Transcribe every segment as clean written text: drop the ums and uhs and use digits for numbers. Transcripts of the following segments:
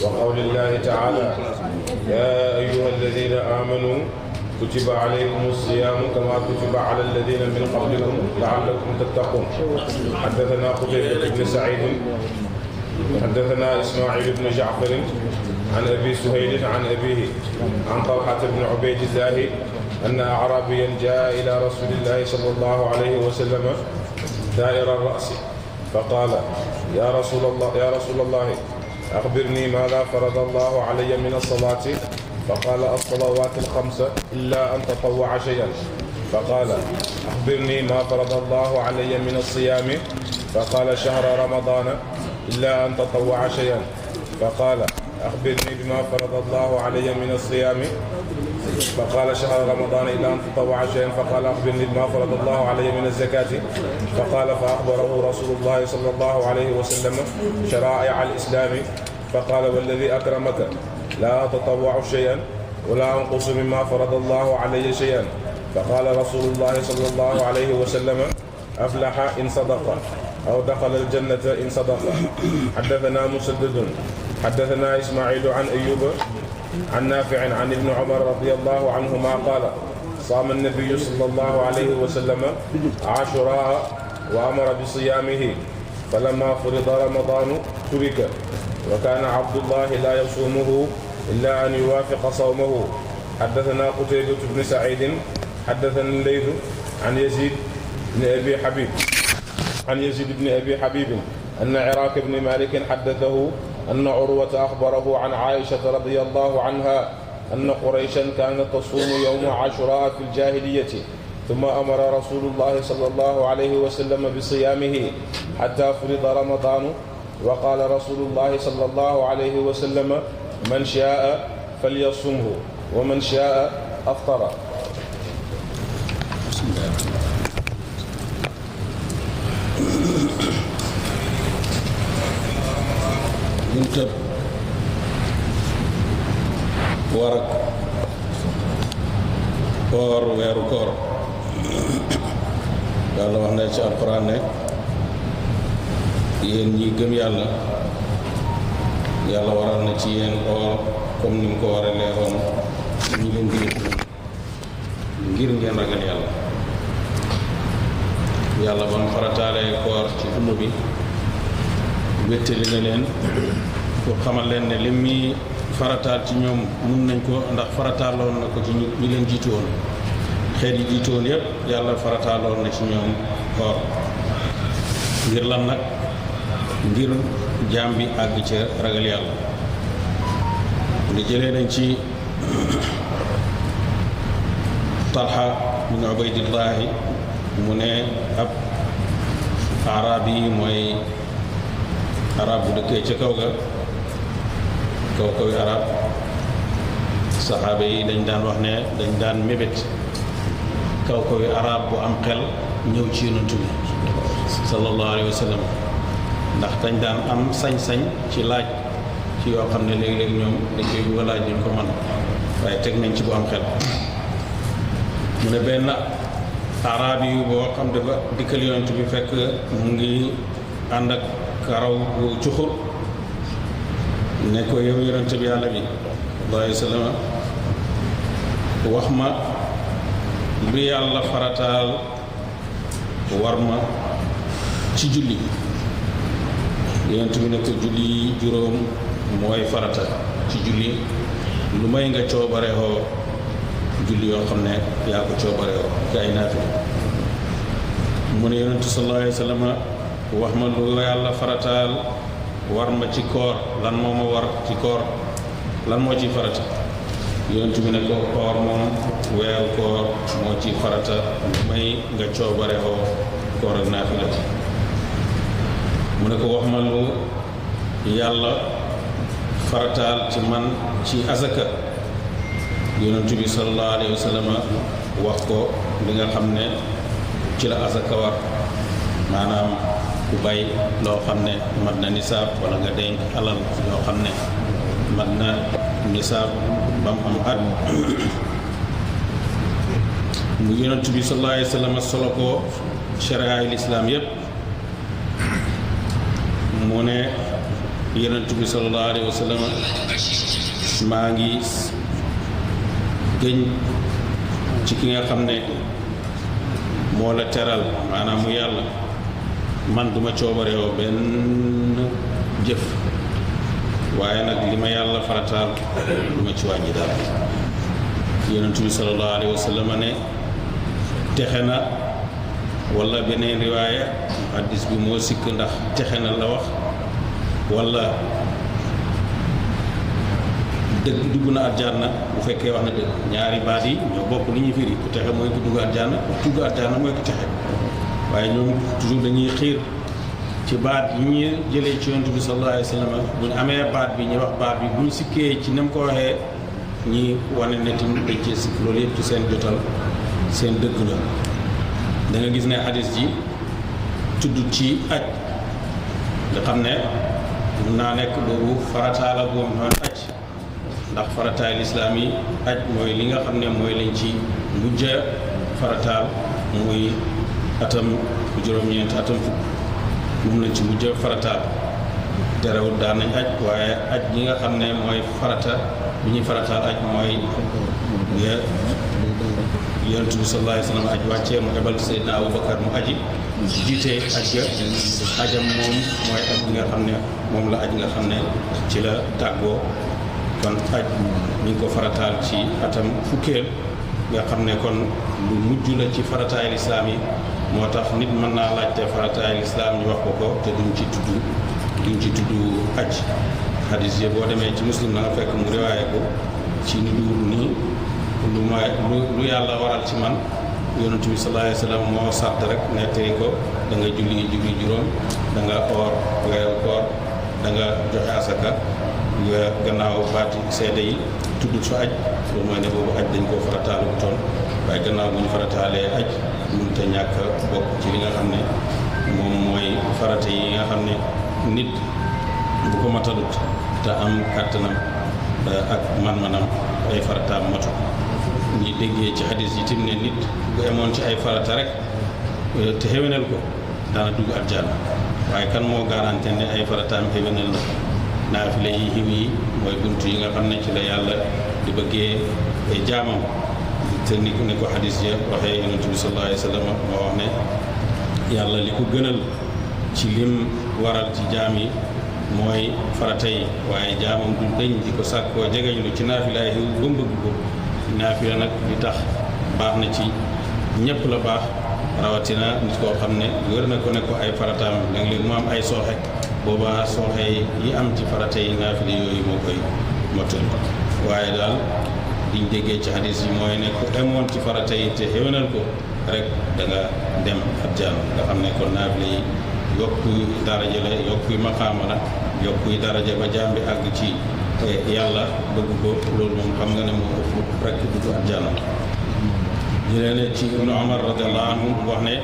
وقول الله تعالى يا أيها الذين آمنوا كتب عليكم الصيام كما كتب على الذين من قبلكم لعلكم تتقون. حدثنا قتيبة بن سعيد حدثنا إسماعيل بن جعفر عن أبي سهيل عن أبيه عن طلحة بن عبيد الله أن أعرابيا جاء إلى رسول الله صلى الله عليه وسلم دائر الرأس فقال يا رسول الله أخبرني ماذا فرض الله علي من الصلاة؟ فقال الصلوات الخمس إلا أن تطوع شيئا. فقال أخبرني ما فرض الله علي من الصيام؟ فقال شهر رمضان إلا أن تطوع شيئا. فقال أخبرني بما فرض الله علي من الصيام؟ فقال شهر رمضان إلا أن تطوع شيئا. فقال أخبرني بما فرض الله علي من الزكاة؟ فقال فأخبره رسول الله صلى الله عليه وسلم شرائع الإسلام. فقال والذي أكرمك لا أتطوع شيئا ولا أنقص مما فرض الله علي شيئا. فقال رسول الله صلى الله عليه وسلم أفلح إن صدق أو دخل الجنة إن صدق. حدثنا مسدد حدثنا إسماعيل عن أيوب عن نافع عن ابن عمر رضي الله عنهما قال صام النبي صلى الله عليه وسلم عاشوراء وأمر بصيامه فلما فرض رمضان ترك وكان عبد الله لا يصومه إلا أن يوافق صومه. حدثنا قتيبة بن سعيد حدثنا الليث عن يزيد بن أبي حبيب أن عراك بن مالك حدثه أن عروة أخبره عن عائشة رضي الله عنها أن قريشا كانت تصوم يوم عاشوراء في الجاهلية ثم أمر رسول الله صلى الله عليه وسلم بصيامه حتى فرض رمضان وقال رسول الله صلى الله عليه وسلم من شاء فليصمه ومن شاء أفطر. buntab war ak koor weeru koor yàlla wax na ci alquran ne yéen ñi gëm yàlla yàlla waral na ci yéen koor comme ni mu ko waralee woon ñu leen di ngir ngeen ragal yàlla. yàlla ba mu farataalee koor ci umma bi wéttali na leen pour xamal leen ne li muy farataal ci ñoom mun nañ ko ndax farataaloon na ko ci ñi leen jiitu woon xeet yi jiitu woon yépp yàlla farataaloon na ci ñoom koor ngir lan nag ngir jaam bi àgg ca ragal yàlla. li jëlee nañ ci Talha bin Ubaydillahi mu ne ab arab yi mooy arab bu dëkkee ca kaw ga kaw kawi arab saxaaba yi dañ daan wax ne dañ daan mébét kaw kawi arab bu am xel ñëw ci yonent bi sallallahu alayhi wa sallam ndax dañ daan am sañ-sañ ci laaj ci yoo xam ne léegi-léegi ñoom dañ koy bëgg a laaj duñ ko mën waaye teg nañ ci bu am xel. mu ne benn arab yi boo xam dafa dikkal yonent bi fekk mu ngi ànd ak karaw bu cuxur ne ko yow yonent bi yàlla bi sallallahu alayhi wa sallam wax ma lu yàlla farataal war ma ci julli. yonent bi ne ko julli juróom mooy farata ci julli lu may nga coobarewoo julli yoo xam ne yaa ko coobarewoo ci ay naafila. mu ne yonent sallallahu alayhi wa sallam wax ma lu yàlla farataal war ma ci koor lan moo ma war ci koor lan moo ci farata. yonent bi ne ko koor moom weeru koor moo ci farata lu may nga coobarewoo koor ak naafila. mu ne ko wax ma lu yàlla farataal ci man ci azaka. yonent bi sallallahu alayhi wa sallam wax ko li nga xam ne ci la azaka war maanaam ku bay loo xam ne mat na nisaab wala nga denc alal yoo xam ne mat na nisaab ba mu am at. mu yonent bi sallallahu alayhi wa sallam solo ko shari'a al islam yépp mu ne yonent bi sallallahu alayhi wa sallam maa ngi gëñ ci ki nga xam ne moo la teral maanaam mu yàlla man duma coobareewoo benn jëf waaye nag li ma yàlla farataal du ma ci wàññi dara yonent bi sallallahu alayhi wa sallam ne texe na wala beneen riwaaya hadis bi moo sikk ndax texe na la wax wala dëgg dugg na àjjana bu fekkee wax na dëgg ñaari baat yi ñoo bokk li ñuy firi ku texe mooy ku dugg àjjana ku dugg àjjana mooy ku texe waaye ñoom toujours dañuy xiir ci baat yi ñu jëlee ci yonent bi sallallahu alayhi wa sallam bu ñu amee baat bi ñu wax baat bi bu ñu sikkee ci ni mu ko waxee ñi wane ne tamit dañ cee sikk loolu yëpp ci seen jotal seen dëgg la da nga gis ne hadis ji tudd ci aj nga xam ne mun naa nekk boobu farataala boobu noonu aj ndax farataay lislaam yi aj mooy li nga xam ne mooy lañ ci mujj farataal muy atam juróom-ñeent atam fukk moom lañ ci mujj farataal terewul daan nañ aj waaye aj gi nga xam ne mooy farata bi ñuy farataal aj mooy yonent bi sallallahu alayhi wa sallam aj wàccee mu ebal Seydina Abubakar mu aji jiite aj ga ajam moom mooy aj bi nga xam ne moom la aj nga xam ne ci la tàggoo kon aj ñu ngi ko farataal ci atam fukkeel nga xam ne kon lu mujj la ci farataay lislaam yi moo tax nit mën naa laajte farataay lislaam ñu wax ko te duñ ci tudd aj hadis yi boo demee ci muslim na nga fekk mu riwaaye ko ci ni duur nii lu yàlla waral ci man yonent bi sallallahu alayhi wa sallam moo sàrt rek nettali ko da nga julli juróom da nga oor weeru koor da nga joxe asaka nga gannaaw baati seede yi tudd fa aj loolu mooy ne boobu aj dañ koo farataalu toon waaye gannaaw bu ñu farataalee aj mënut a ñàkk bokk ci li nga xam ne moom mooy farata yi nga xam ne nit bu ko matalut te am kàttanam ak man-manam ay farataam matu ñi déggee ci hadis yi tim ne nit bu emoon ci ay farata rek te xéwénal ko daana dugg aljanna waaye kan moo garanté ne ay farataam xéwénal na naafile yi xiw yi mooy bunt yi nga xam ne ci la yàlla di bëggee ay jaamam te ni ko hadis ya waxee yonent bi sallallahu alayhi wa sallam moo wax ne yàlla li ko gënal ci lim waral ci jaam yi mooy farata yi waaye jaamam du dañ di ko sàkkoo jegeñ lu ci naafilaay xiw ba mu bëgg ko naafila nag li tax baax na ci ñëpp la baax rawatina nit koo xam ne wër na ko ne ko ay farataam da nga léegi mu am ay sooxe boobaa sooxe yi am ci farata yi naafila yooyu moo koy motal waaye daal diñ déggee ci hadis yi mooy ne ku demoon ci farata yi te xéwénal ko rek da nga dem àjjana nga xam ne kon naafila yi yokkuy daraja la yokkuy maqaama la yokkuy daraja ba jaam bi àgg ci yàlla bëgg ko loolu moom xam nga ne moo ëpp rek dugg àjjana jëlee ne ci ibnu Umar radiallahu anhu wax ne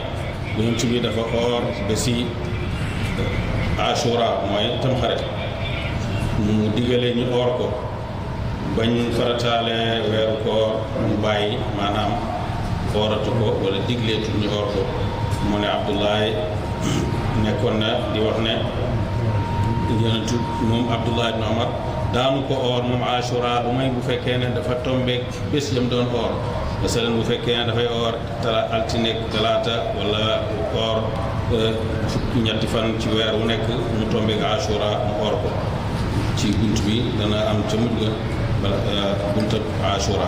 yonent bi dafa oor ba si Ashura mooy tamxarit mu digale ñu oor ko bañ farataale weeru koor mu bàyyi maanaam ooratu ko wala digleetu ñu oor ko mu ne Abdullahi nekkoon na di wax ne yonentu moom Abdullah ibn Umar daanu ko oor moom Ashura bu may bu fekkee ne dafa tombeek bés yam doon oor masalan bu fekkee ne dafay oor altine talaata wala oor ñetti fan ci weer wu nekk mu tombeek Ashura mu oor ko ci bunt bi dana am ca mujj ga buntab Ashura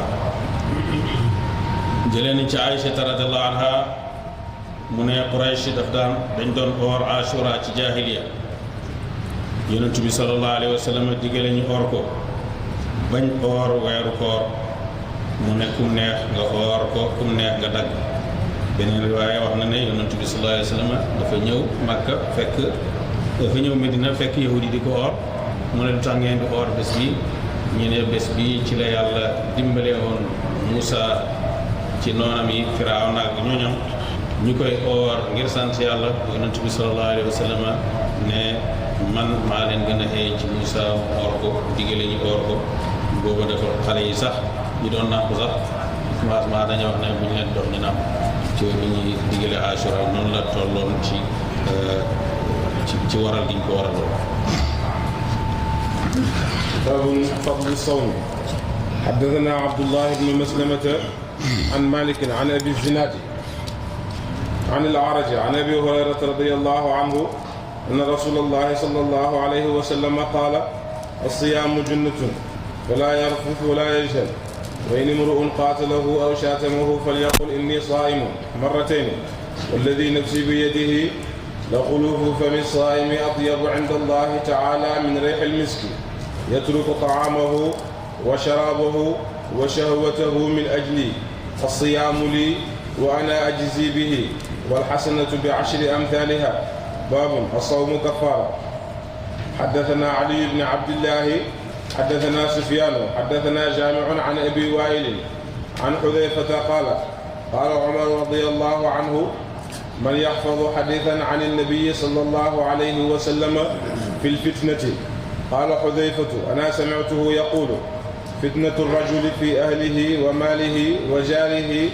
jëlee ni ci Aïcha radiyallahu anha mu ne Quraysh dañ doon oor Ashura ci jaahiliya yonent bi sallallahu alayhi wa sallam digale ñu oor ko bañ oor weeru koor mu ne kum neex nga oor ko kum neex nga dagg beneen riwaaya wax na ne yonent bi sallallahu alayhi wa sallam dafa ñëw Makka dafa ñëw Medina fekk yahudi di ko oor mu ne lu tax ngeen di oor bés bi ñu ne bés bi ci la yàlla dimbale woon Muusa ci noonam yi Firawna ak ñooñam ñu koy oor ngir sant yàlla yonent bi sallallahu alayhi wa sallam ne man maa leen gën a xëy ci Muusa oor ko digale ñu oor ko booba dafa xale yi sax ñu doon nàmp sax commencement dañuy wax ne bu ñu leen dox ñu nàmp ci bi ñuy digale Ashura noonu la tolloon ci waral gi ñu ko waraloon باب فضل الصوم. حدثنا عبد الله بن مسلمة عن مالك عن أبي الزناد عن الأعرج عن أبي هريرة رضي الله عنه أن رسول الله صلى الله عليه وسلم قال: الصيام جنة فلا يرفث ولا يجهل، وإن امرؤ قاتله أو شاتمه فليقل إني صائم مرتين، والذي نفسي بيده لخلوف فم الصائم أطيب عند الله تعالى من ريح المسك، يترك طعامه وشرابه وشهوته من أجلي، الصيام لي وأنا أجزي به، والحسنة بعشر أمثالها. باب الصوم كفارة. حدثنا علي بن عبد الله حدثنا سفيان حدثنا جامع عن أبي وائل عن حذيفة قال: قال عمر رضي الله عنه: من يحفظ حديثا عن النبي صلى الله عليه وسلم في الفتنة؟ قال حذيفة: أنا سمعته يقول: فتنة الرجل في أهله وماله وجاره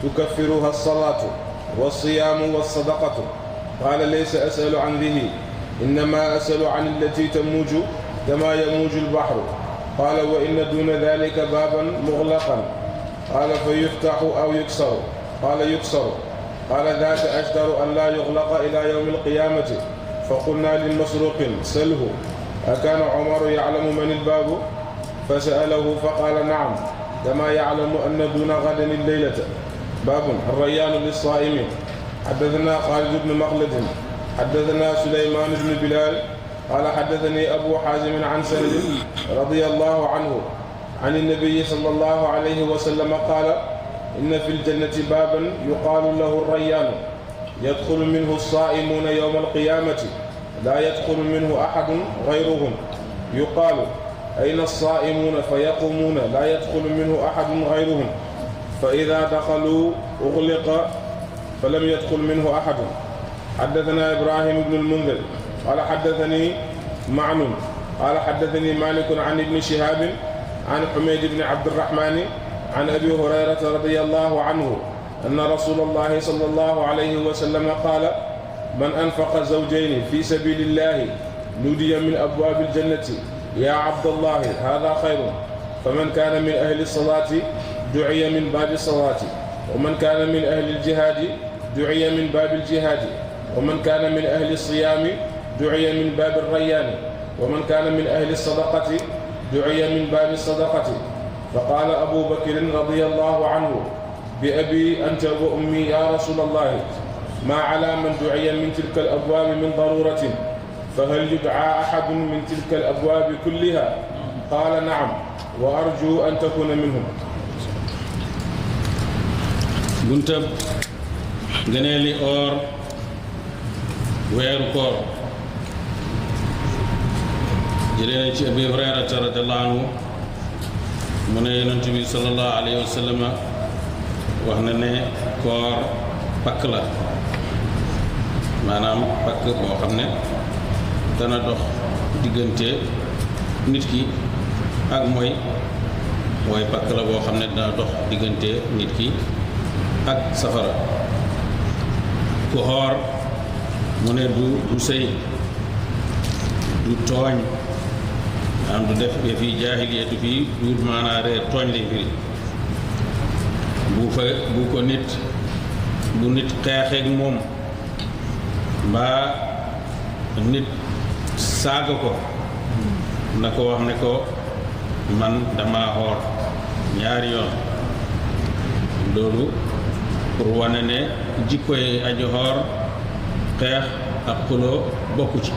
تكفرها الصلاة والصيام والصدقة. قال: ليس أسأل عن ذه، إنما أسأل عن التي تموج كما يموج البحر. قال: وإن دون ذلك بابا مغلقا. قال: فيفتح أو يكسر؟ قال: يكسر. قال: ذاك أجدر أن لا يغلق إلى يوم القيامة. فقلنا للمسروق: سله، أكان عمر يعلم من الباب؟ فسأله فقال: نعم، كما يعلم أن دون غد الليلة. باب الريان للصائمين. حدثنا خالد بن مخلد حدثنا سليمان بن بلال قال: حدثني أبو حازم عن سهل رضي الله عنه عن النبي صلى الله عليه وسلم قال: إن في الجنة بابا يقال له الريان، يدخل منه الصائمون يوم القيامة، لا يدخل منه أحد غيرهم. يقال: أين الصائمون؟ فيقومون: لا يدخل منه أحد غيرهم. فإذا دخلوا أغلق فلم يدخل منه أحد. حدثنا إبراهيم بن المنذر قال: حدثني معن قال: حدثني مالك عن ابن شهاب عن حميد بن عبد الرحمن عن أبي هريرة رضي الله عنه أن رسول الله صلى الله عليه وسلم قال: من أنفق زوجين في سبيل الله نودي من أبواب الجنة: يا عبد الله هذا خير. فمن كان من أهل الصلاة دعي من باب الصلاة، ومن كان من أهل الجهاد دعي من باب الجهاد، ومن كان من أهل الصيام دعي من باب الريان، ومن كان من أهل الصدقة دعي من باب الصدقة. فقال أبو بكر رضي الله عنه: بأبي أنت وأمي يا رسول الله، ما على من دعي من تلك الأبواب من ضرورة، فهل يدعى أحد من تلك الأبواب كلها؟ قال: نعم، وأرجو أن تكون منهم. buntab ngëneeli oor weeru koor. jëlee nañ ci Abi Hurayrata radiyallahu anhu mu ne Yonent bi sallallahu alayhi wa sallam wax na ne koor pakk la, maanaam pakk boo xam ne dana dox diggante nit ki ak mooy pakk la boo xam ne dana dox diggante nit ki ak safara. ku xoor mu ne du sëy, du tooñ, am du def fi jaahiliyatu fii du maanaa reer tooñ lay firi. bu ko nit xeexeek moom mbaa nit saaga ko na ko wax ne ko man dama xoor ñaari yoon. loolu pour wane ne jikkoy aji xoor xeex ak xuloo bokku ci.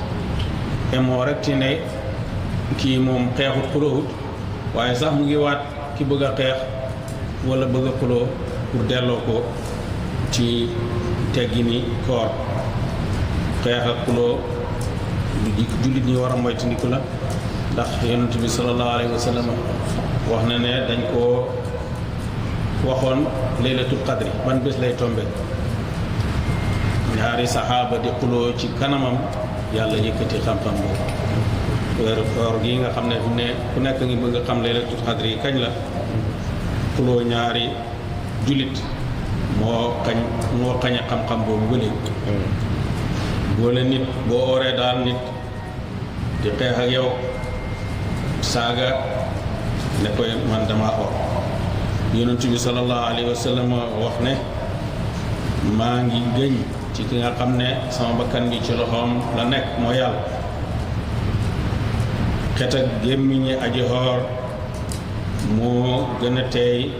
emoo rek ci ne kii moom xeexut xuloowut, waaye sax mu ngi waat ki bëgg a xeex wala bëgg a xuloo pour delloo ko ci teggini koor. xeex ak xuloo jullit ñi war a moytandiku la, ndax yonent bi sallallahu alayhi wa sallam wax na ne dañ koo waxoon laylatul qadri ban bés lay tombe. ñaari saxaaba di xuloo ci kanamam, yàlla yëkkati xam-xam boobu. weeru koor gi nga xam ne fi ne ku nekk ngi bëgg a xam laylatul qadri yi kañ la. xuloo ñaari jullit moo xañ a xam-xam boobu ba léegi. boole nit boo ooree daal nit di xeex ak yow saaga ne koy man dama or yonent bi sallallahu alayhi wa sallam wax ne maa ngi gëñ ci ki nga xam ne sama bakkan bi ci loxoom la nekk moo yàlla xet ak gémmiñi aji xoor moo gën a teey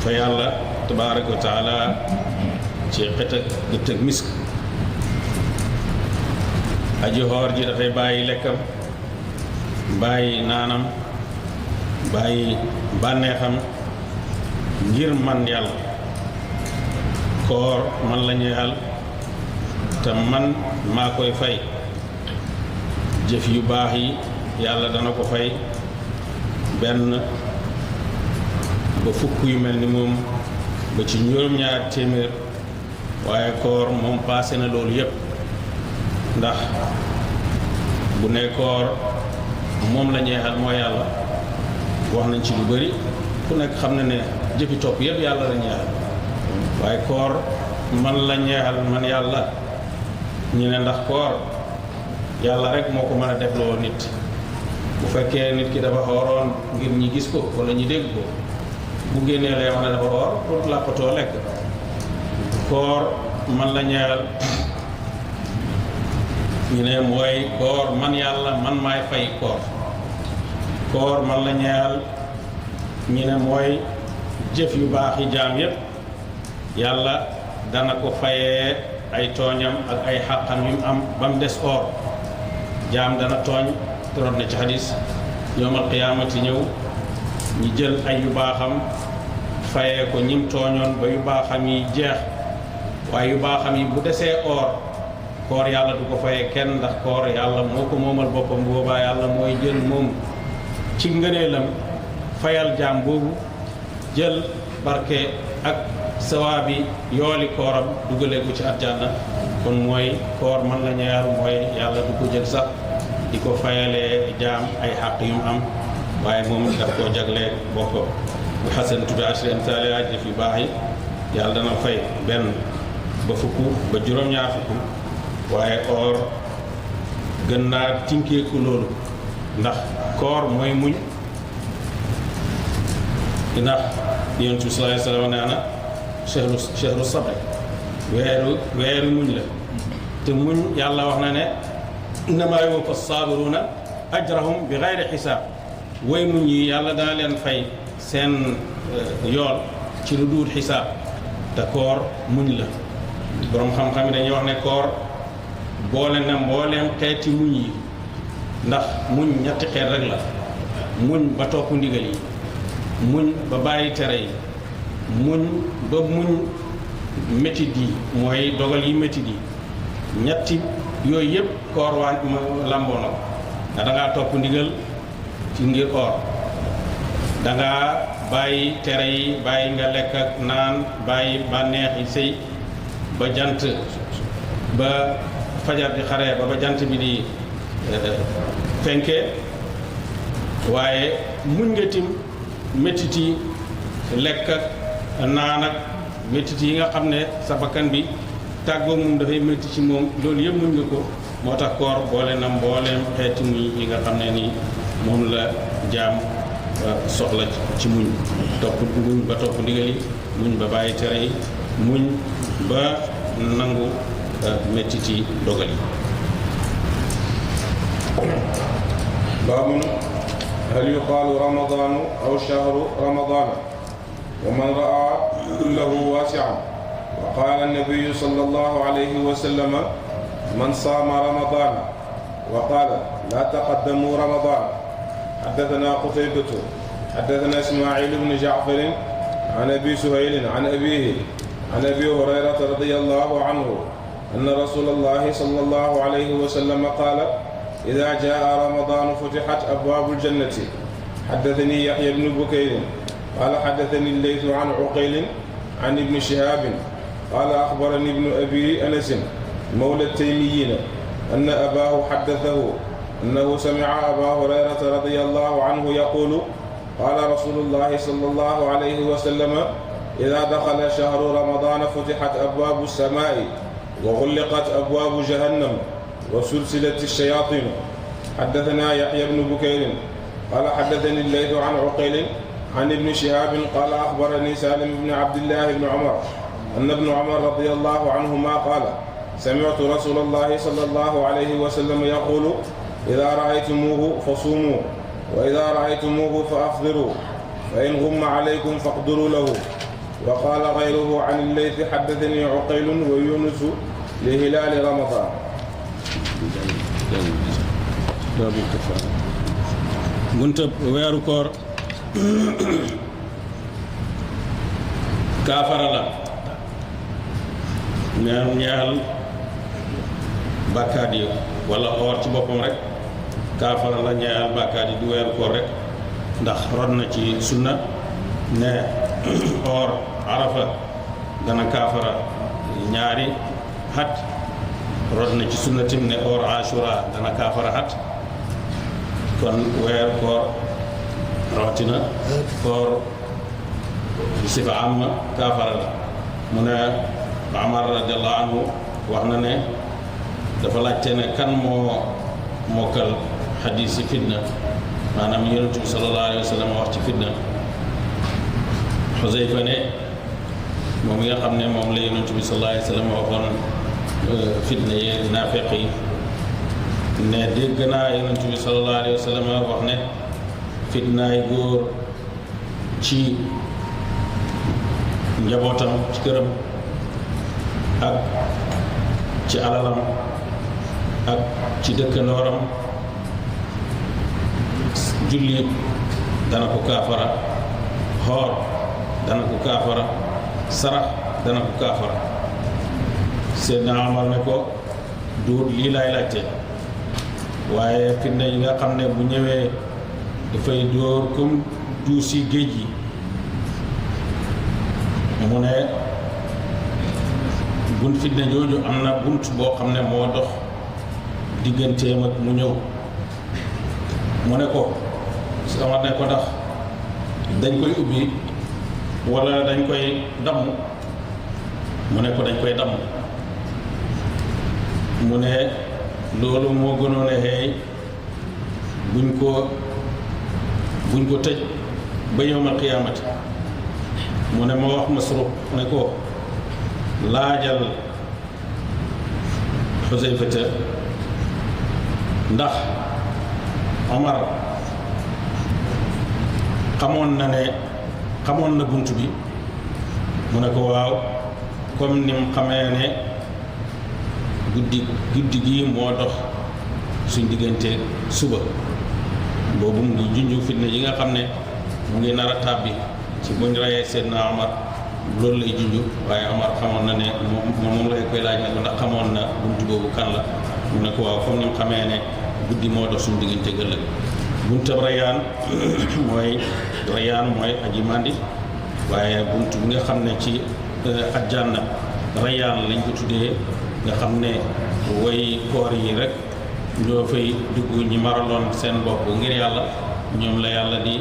fa yàlla tabaraka wa taala ci xet ak gëtt ak misk aji xoor ji dafay bàyyi lekkam bàyyi naanam bàyyi bànneexam ngir man yàlla koor man la ñeexal te man maa koy fay jëf yu baax yi yàlla dana ko fay benn ba fukk yu mel ni moom ba ci juróom-ñaar téeméer waaye koor moom paase na loolu yépp ndax bu ne koor moom la ñeexal moo yàlla wax nañ ci lu bari ku nekk xam na ne jëfi topp yépp yàlla la ñeexal waaye koor man la ñeexal man yàlla ñu ne ndax koor yàlla rek moo ko mën a def loo nit bu fekkee nit ki dafa xooroon ngir ñi gis ko wala ñi dégg ko bu génnee lay wax ne dafa xoor pour làppatoo lekk koor man la ñeexal ñu ne mooy koor man yàlla man maay fay koor man la ñeexal ñu ne mooy jëf yu baax yi jaam yépp yàlla dana ko fayee ay tooñam ak ay xàqam yu am ba mu des or jaam dana tooñ torot na ci xadis yowmal qiyaamati ñëw ñi jël ay yu baaxam fayee ko ñim tooñoon ba yu baaxam yi jeex waaye yu baaxam yi bu desee or koor yàlla du ko fayee kenn ndax koor yàlla moo ko moomal boppam boobaa yàlla mooy jël moom ci ngëneelam fayal jaam boobu jël barke ak sawaabi yooli kooram dugalee ko ci àjjana kon mooy koor man la ñeexal mooy yàlla du ko jël sax di ko fayalee jaam ay xàq yu mu am waaye moom daf koo jaglee boppam bu xasanatu bi ashri amsaalihaa jëf yu baax yi yàlla dana fay benn ba fukk ba juróom-ñaar fukk waaye or gën naa tinkeeku loolu ndax koor mooy muñ ndax yonent bi sallallaahu alayhi wa sallam nee na shahru sabr weeru muñ la te muñ yàlla wax na ne innamaa yuwaffa saabiruuna ajrahum bi gayri xisaab way muñ yi yàlla dana leen fay seen yool ci lu duut xisaab te koor muñ la boroom xam-xam yi dañuy wax ne koor boole na mbooleem xeeti muñ yi ndax muñ ñetti xeet rek la muñ ba topp ndigal yi muñ ba bàyyi tere yi muñ ba muñ métit yi mooy dogal yi métit yi ñetti yooyu yëpp koor waa lamboo na ko ndax dangaa topp ndigal ci ngir or dangaa bàyyi tere yi bàyyi nga lekk ak naan bàyyi bànneex yi sëy ba jant ba fajar di xaree ba jant bi di fenke waaye muñ nga tim métit yi lekk ak naan ak métit yi nga xam ne sa bakkan bi tàggoo moom dafay métti ci moom loolu yëpp muñ nga ko moo tax koor boole na mbooleem xeeti muñ yi nga xam ne nii moom la jaam soxla ci muñ muñ ba topp ndigal yi muñ ba bàyyi tere yi muñ ba nangu métit yi dogal yi baabun hal yuqaalu ramadaanu aw shahru ramadaana wa man raa kullahu waasi'an wa qaala annabiyu sallallahu alayhi wa sallam man saama ramadaana wa qaala laa taqaddamuu ramadaana haddathanaa Qutaybatu haddathanaa Ismaa'iil ibn Ja'far an Abi Suhayl an abiihi an Abi Hurayrata radiyallahu anhu anna rasuulallahi sallallahu alayhi wa sallam qaala إذا جاء رمضان فتحت أبواب الجنة حدثني يحيى بن بكير قال حدثني الليث عن عقيل عن ابن شهاب قال أخبرني ابن أبي أنس مولى التيميين أن أباه حدثه أنه سمع أبا هريرة رضي الله عنه يقول قال رسول الله صلى الله عليه وسلم إذا دخل شهر رمضان فتحت أبواب السماء وغلقت أبواب جهنم وسلسلت الشياطين حدثنا يحيى بن بكير قال حدثني الليث عن عقيل عن ابن شهاب قال أخبرني سالم بن عبد الله بن عمر أن ابن عمر رضي الله عنهما قال سمعت رسول الله صلى الله عليه وسلم يقول إذا رأيتموه فصوموا وإذا رأيتموه فأفطروا فإن غم عليكم فاقدروا له. وقال غيره عن الليث حدثني عقيل ويونس لهلال رمضان. bunta weeru koor kaafara la ñaal bàkkaat yi wala oor ci boppam rek kaafara la ñaal bàkkaat yi du weeru koor rek ndax rod na ci sunna ne oor arafa dana kaafara ñaari xat rod na ci sunna tim ne oor ashura dana kaafara xat kon weer koor rawatina koor sifa am kaafara la mu ne Umar radiyallahu anhu wax na ne dafa laajte ne kan moo mokkal xadiis yi fitna maanaam yonent bi sallallahu alayhi wa sallam wax ci fitna Xuzayfa ne moom mi nga xam ne moom la yonent bi sallallahu alayhi wa sallam waxoon fitna yi naafeq yi ne dégg naa yonent bi sallallahu alayhi wa sallam wax ne fitnaay góor ci njabootam ci këram ak ci alalam ak ci dëkkandooram julli dana ko kaafara xoor dana ko kaafara sarax dana ko kaafara Seydina Omar ne ko duut lii laay laajte waaye fitna yi nga xam ne bu ñëwee dafay dóor comme duusi géej gi mu ne bunt fitna jooju am na bunt boo xam ne moo dox digganteem ak mu ñëw mu ne ko sama ne ko ndax dañ koy ubbi wala dañ koy damm mu ne ko dañ koy damm mu ne loolu moo gënoon a xeey buñ ko tëj ba yawmal qiyaamati mu ne ma wax Masruq ne ko laajal Xuzayfata ndax Omar xamoon na bunt bi mu ne ko waaw comme ni mu xamee ne guddi gi moo dox suñ diggante suba boobu mu ngi junju fitna yi nga xam ne mu ngi nar a tàbbi ci buñ rayee Seydina Omar loolu lay junju waaye Omar xamoon na ne moom lay koy laaj ne ko ndax xamoon na buntu boobu kan la mu ne ko waaw comme ni mu xamee ne guddi moo dox suñu diggante ëllëg buntu Rayaan mooy aji mandi waaye buntu bi nga xam ne ci aljanna Rayaan lañ ko tuddee nga xam ne way koor yi rek ñoo fay dugg ñi maraloon seen bopp ngir yàlla ñoom la yàlla di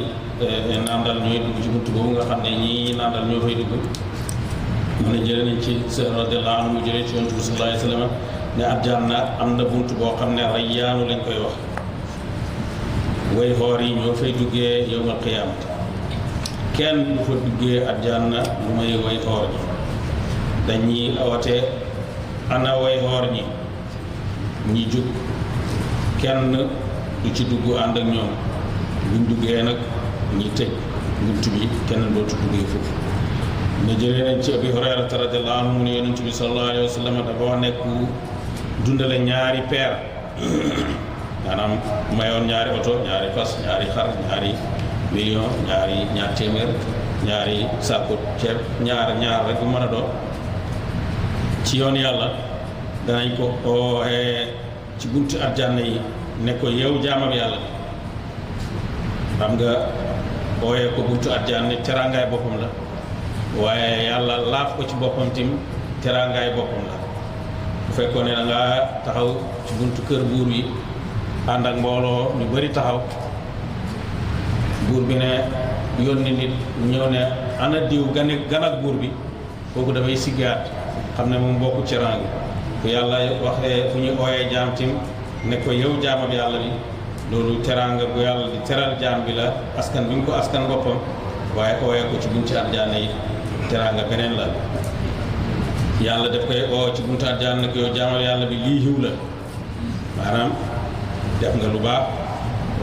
nandal ñooy dugg ci buntu boobu nga xam ne ñii nandal ñoo fay dugg mu ne jëlee nañ ci Seydina radiyallahu anhu mu jëlee ci yonent bi sallallahu alayhi wa sallam ne aljanna am na buntu boo xam ne Rayyaanu lañ koy wax way xoor yi ñoo fay duggee yawmal qiyaamati kenn du fa duggee aljanna lu may way xoor ñi dañuy awate ana way xoor ñi jug kenn du ci dugg ànd ak ñoom buñ duggee nag ñi tëj bunt bi kenn dootu duggee foofu ne jëlee nañ ci Abi Hurayrata radiyallahu anhu mu ne yonent bi sallallahu alayhi wa sallam dafa wax nekk dundale ñaari peer maanaam mayoon ñaari oto ñaari fas ñaari xar ñaari million ñaar téeméer ñaari sàkku ceeb ñaar rek bu mën a doon ci yoon yàlla danañ ko ooxee ci buntu aljanna yi ne ko yow jaamam yàlla xam nga ooyee ko buntu aljanna teraangaay boppam la waaye yàlla laaf ko ci boppam tim teraangaay boppam la bu fekkoon ne da nga taxaw ci buntu kër buur yi ànd ak mbooloo ñu bari taxaw buur bi ne yónni nit ñëw ne ana diw gan ak buur bi kooku dafay siggaat xam ne moom bokku ci rang fu yàlla waxee fu ñu ooyee jaam tim ne ko yow jaamam yàlla bi loolu teraanga bu yàlla di teral jaam bi la askan bi mu ko askan boppam waaye ooyee ko ci bunti àjjana yi teraanga beneen la yàlla daf koy oo ci bunti àjjana nag yow jaamal yàlla bi lii xiw la maanaam def nga lu baax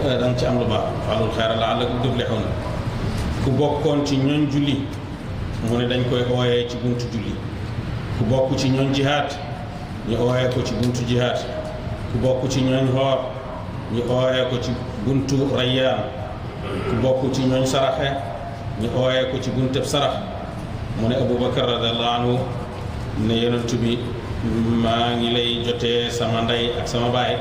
da nga ci am lu baax faalul xayra la'allakum tuflihun ku bokkoon ci ñooñ julli mu ne dañ koy ooyee ci buntu julli ku bokk ci ñooñ jihaad ñu ooyee ko ci buntu jihaad ku bokk ci ñooñ xoor ñu ooyee ko ci buntu rayyaan ku bokk ci ñooñ saraxe ñu ooyee ko ci bunteb sarax mu ne Abubakar radiyallahu anhu ne yonent bi maa ngi lay jotee sama ndey ak sama baay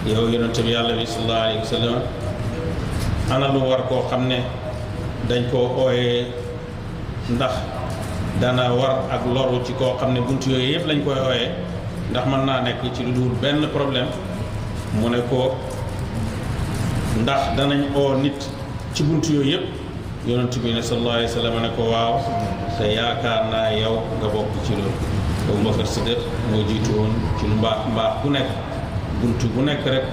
yow yonent bi yàlla bi sallallahu alayhi wa sallam ana lu war koo xam ne dañ koo ooyee ndax dana war ak loru ci koo xam ne bunt yooyu yëpp lañ koy ooyee ndax mën naa nekk ci lu dul benn problème mu ne ko ndax danañ oo nit ci bunt yooyu yëpp yonent bi ne sallallahu alayhi wa sallam ne ko waaw te yaakaar naa yow nga bokk ci loolu Abubakar Siddiq moo jiitu woon ci lu mbaax bu nekk buntu bu nekk rek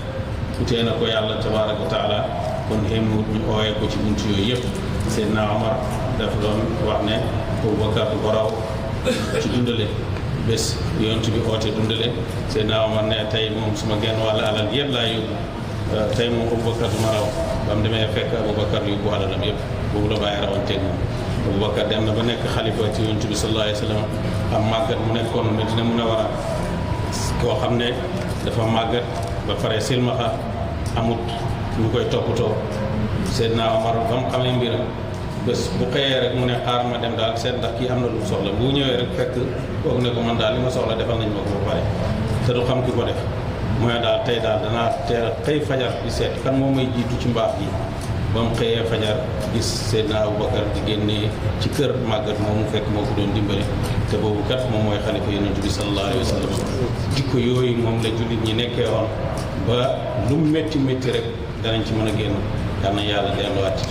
utee na ko yàlla tabaaraka wa taala kon émut ñu ooyee ko ci buntu yooyu yëpp Seydina Omar daf doon wax ne Abubakar du ko raw ci dundale bés yonent bi oote dundale Seydina Omar ne tey moom suma genn wàll alal yëpp laa yóbbu tey moom Abubakar du ma raw ba mu demee fekk Abubakar yóbbu alalam yëpp boobu la bàyyi rawanteeg moom Abubakar dem na ba nekk xalifa ci yonent bi sallallahu alayhi wa sallam am màggat mu nekkoon Medina Munawara koo xam ne dafa màggat ba pare silmaxa amut ñu koy toppatoo Seydina Omar ba mu xamee mbiram bés bu xëyee rek mu ne xaar ma dem daal seet ndax kii am na lu mu soxla bu ñëwee rek fekk foog ne ko man daal li ma soxla defal nañ ma ko ba pare te du xam ki ko def mooy daal tey daal danaa teel a xëy fajar di seet kan moom may jiitu ci mbaax yi ba mu xëyee fajar gis Seydina Abubakar di génnee ci kër màggat moomu fekk moo ko doon dimbale te boobu kat moom mooy xalifa yonent bi sallallahu alayhi wa sallam jikko yooyu moom la jullit ñi nekkee woon ba lu métti métti rek danañ ci mën a génn yal na yàlla delluwaat ci